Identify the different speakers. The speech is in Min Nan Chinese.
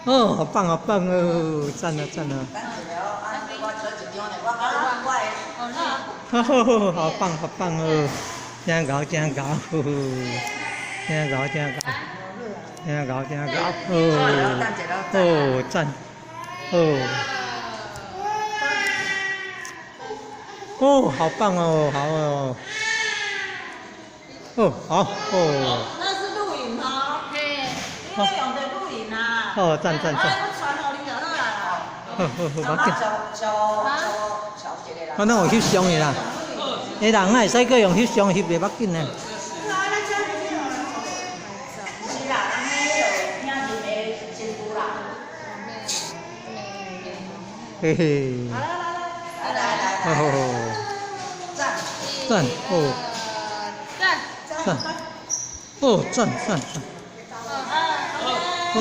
Speaker 1: 哦，好棒好棒哦，讚啊讚啊！
Speaker 2: 等一下哦，啊，我取一張咧，我我的。
Speaker 1: 呵呵呵，好棒好棒哦，真𠢕真𠢕，呵呵，真𠢕真𠢕，真𠢕真𠢕，哦，哦讚，哦，哦好棒哦，好哦，哦好哦。
Speaker 3: 那是錄影哦，嘿，你咧用的錄影啊。
Speaker 1: 哦，讚讚讚。
Speaker 3: 我傳予你就好啦。
Speaker 1: 好好好，無要緊。
Speaker 2: 我
Speaker 1: 我攏有翕相的啦，欸人哪會使閣用翕相翕袂要緊呢？
Speaker 2: 是啦，安尼就聽認的新婦啦。
Speaker 1: 嘿嘿。
Speaker 2: 來來來。
Speaker 1: 哦。
Speaker 2: 讚。
Speaker 1: 讚哦。
Speaker 3: 讚。
Speaker 1: 讚。哦，讚讚讚。哦。